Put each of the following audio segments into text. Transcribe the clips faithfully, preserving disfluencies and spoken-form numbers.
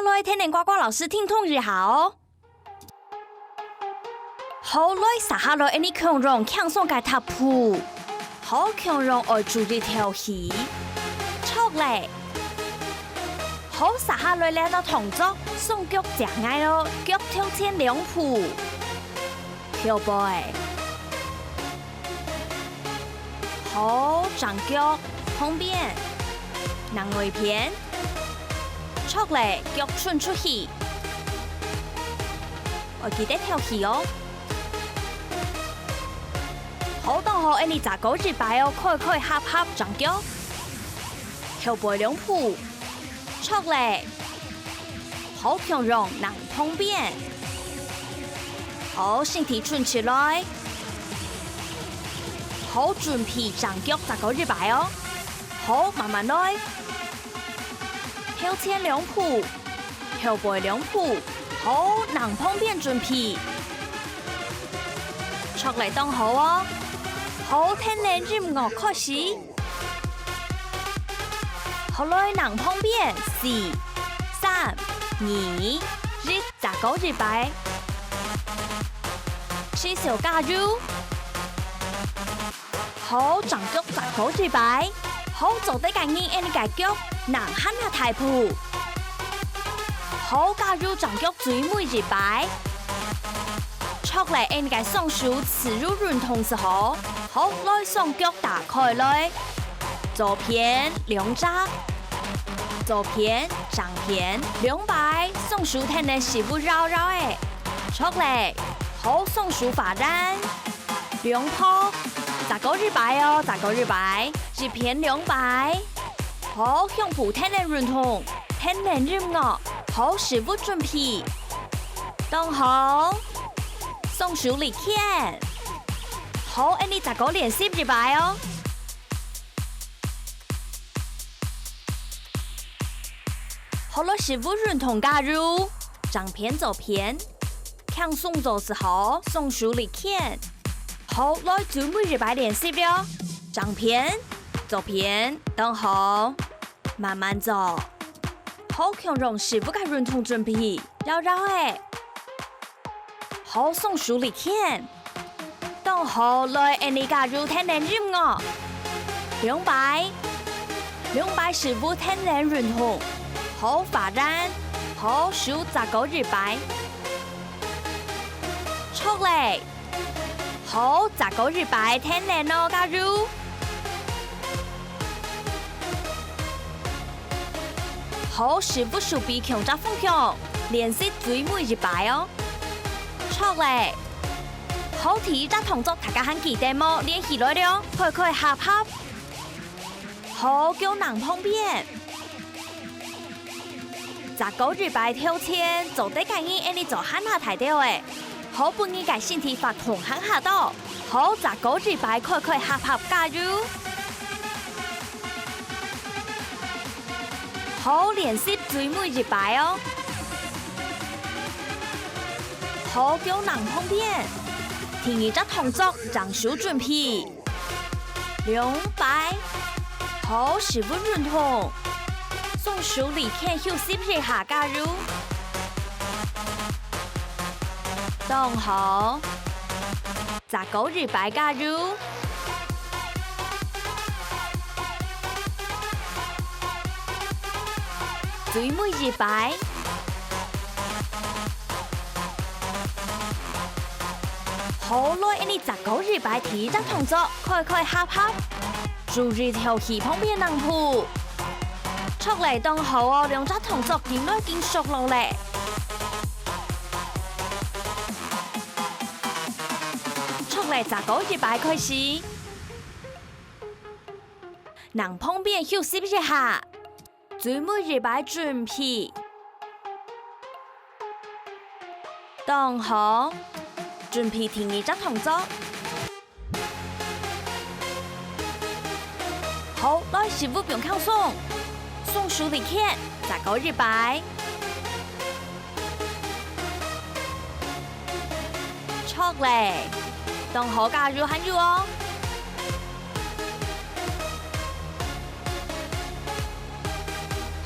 來，跈等瓜瓜老師停動一下哦。好，來，續下來，𠊎等共樣輕鬆个踏步。好，共樣愛注意頭起。著咧。好，續下來這隻動作，雙腳正挨哦，腳頭前兩步。後背。 好，正腳，旁邊，另外一片。著咧，腳伸出去。愛記得敨氣哦。好，當好，𠊎等再過一擺哦，開開合合正腳。後背兩步， 著咧。好，共樣另旁邊。好，身體伸出來。好，準備正腳再過一擺哦。好，慢慢來。頭前兩步，後背兩步。好，另旁邊準備。著咧，當好哦。好，跈等音樂開始。 好，來，另旁邊，四、三、二、一，再過一擺。持續加油。好，正腳再過一擺。好，做得个人，𠊎等个腳，躪還較大步。好，加油，正腳最尾一擺。著咧，𠊎等个雙手自由運動就好。 好，來，雙腳打開來。左片，兩隻。左片，正片，兩擺，雙手跈等屎朏繞繞仔。著咧，好，雙手發展。兩拍，再過一擺哦，再過一擺，一片兩擺。好，胸脯跈等運動，跈等音樂，好，屎朏準備。當好，雙手離圈。 好，𠊎等再過練習一擺哦。好，來屎朏運動加油，正片左片，輕鬆做就好，雙手離圈。好，來最尾一擺練習了，正片、左片，當好，慢慢做。好，共樣屎朏个運動準備，繞繞仔。好，雙手離圈。 當好，來，𠊎等加油跈等音樂。兩擺，兩擺屎朏跈等運動，好發展，好，手再過一擺。著咧，好，再過一擺，跈等哦，加油！好，屎朏手臂共隻方向，練習最尾一擺哦。著咧， 好，第一隻動作大家還記得無？練起來了，開開合合。好，腳躪旁邊。再過一擺頭前，做得个人，𠊎等做還較大兜仔。好，分你个身體活動還較多。好，再過一擺，開開合合，加油！ 好，練習最尾一擺哦。好，腳躪旁邊。第二隻動作，正手準備。兩擺。好，屎朏運動。雙手離圈休息一下，加油！當好。 再過一擺，加油！最尾一擺。好，來，𠊎等再過一擺，第一隻動作，開開合合。注意頭去旁邊躪步。著咧，當好哦，兩隻動作緊來緊熟絡咧。 著咧，再過一擺開始。躪旁邊休息一下，最尾一擺準備。當好，準備第二隻動作。 好，來屎朏放輕鬆，雙手離圈，再過一擺。著咧，當好，加油，還有哦！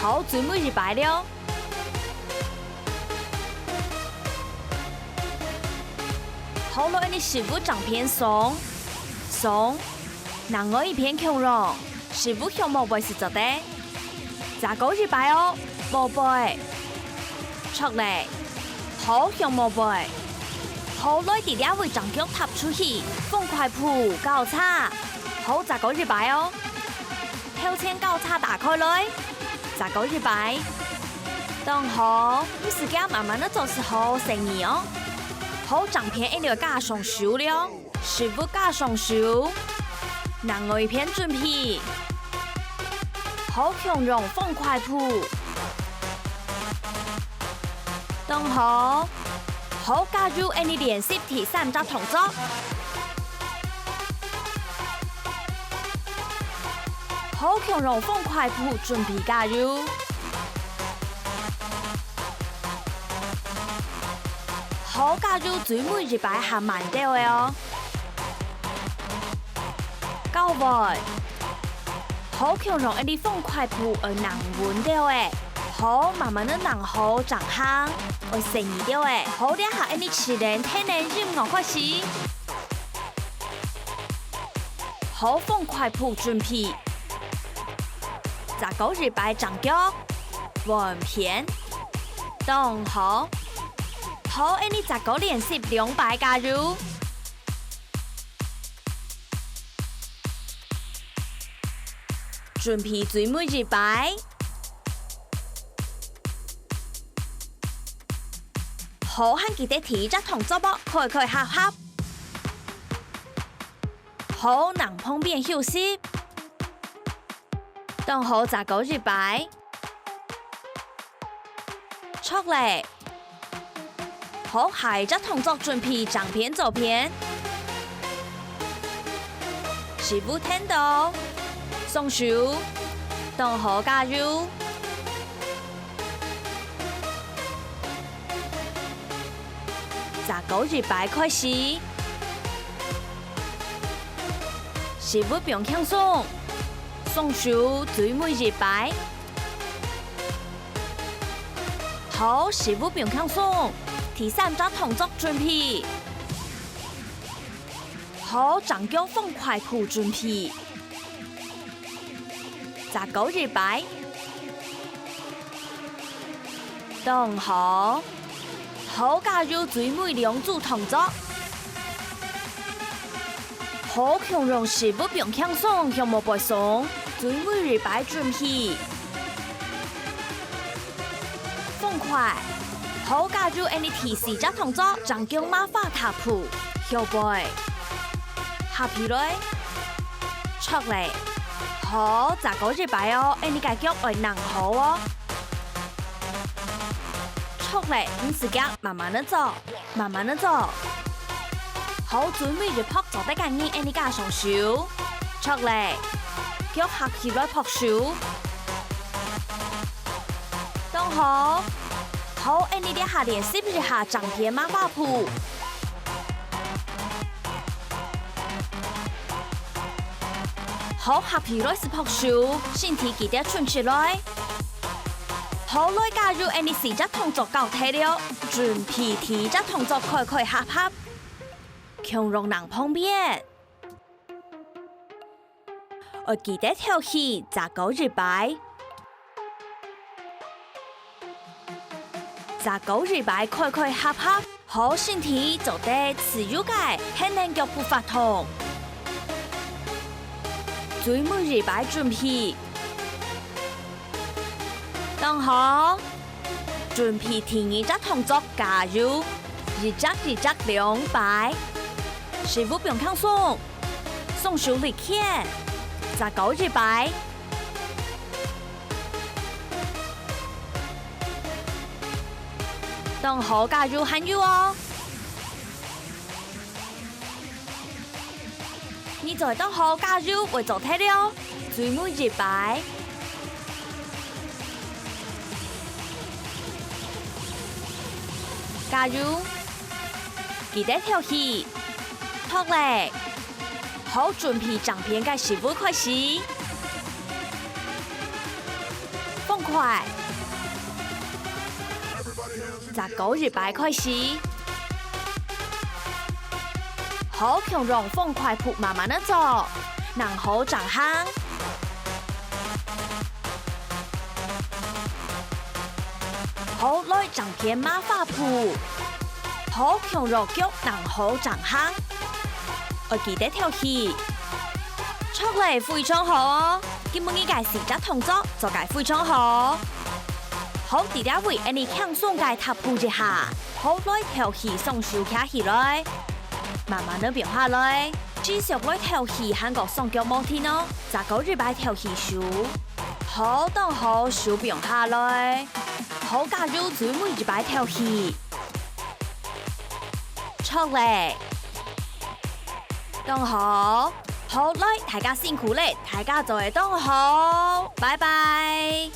好，最尾一擺了。好，來你食物正片鬆，鬆，另外一片共樣，食物向無背就做得。再過一擺哦，無背。著咧，好向無背。好，來在這位正腳踏出去，放快步，交叉。好，再過一擺哦。 頭前交叉打開來，再過一擺。當好，毋使驚，慢慢仔做就好，細義哦。好，正片𫣆來加上手了，食物加上手。另外一片準備。好，共樣放快步。當好，好，加油，𫣆來練習第三隻動作。 好，共樣放快步，準備加油。好，加油，最尾一擺還慢兜仔哦。交換。好，共樣𫣆來放快步，愛挷穩兜仔。好，慢慢仔挷好正行，愛細義兜仔。好，這下𫣆來試等，聽等音樂開始。 好，放快步準備。再過一擺正腳，換片。當好。好，𫣆來再過練習兩擺，加油！準備最尾一擺。好，還記得第一隻動作無？開開合合。 好，另旁邊休息。當好，再過一擺。著咧。好，下一隻動作準備正片左片。食物𢯭著，雙手，當好，加油！ 再過一擺開始。食物放輕鬆，雙手最尾一擺。好，食物放輕鬆，第三隻動作準備。好，正腳放快步準備。 再過一擺。當好。好，加油，最尾兩組動作。好，共樣食物放輕鬆，向無背鬆，最尾一擺準備。 放快。好，加油，𫣆來第四隻動作，正腳馬虎踏步，後背。合起來。著咧。好，再過一擺哦，𫣆來个腳愛挷好哦。著咧，毋使驚，慢慢仔做。 慢慢仔做。好，最尾一拍做得个人，𫣆來加上手。著咧，腳合起來拍手。當好。好，𫣆來這下練習一下正片馬虎步。好，合起來就拍手，身體記得伸直來。好，來，加油，𫣆來四隻動作交替了。 準備第一隻動作，開開合合，共樣另旁邊。愛記得敨氣，再過一擺。再過一擺，開開合合，好，身體做得自由个，跈等腳步活動。最尾一擺準備。 當好。準備第二隻動作，加油！一隻一隻兩擺。屎朏放輕鬆，雙手力牽，再過一擺。當好，加油，還有哦！ 你做得當好，加油，會做得了！最尾一擺。加油！記得敨氣！敨咧！好，準備正片个屎朏開始。放快！再過一擺開始。好共樣放快步慢慢仔做，正好正行。好來正片馬化步，好共樣腳正好正行。愛記得敨氣。著咧，非常好哦！今晡日个四隻動作做个非常好。好，在這位，𫣆俚輕鬆个踏步一下，好來敨氣，雙手擎起來。 慢慢仔放下來，繼續來敨氣，還過雙腳無停哦，再過一擺敨氣手。好，當好，手放下來。好，加油，最尾一擺敨氣。著咧。當好。好，來，大家辛苦咧，大家做得當好。拜拜。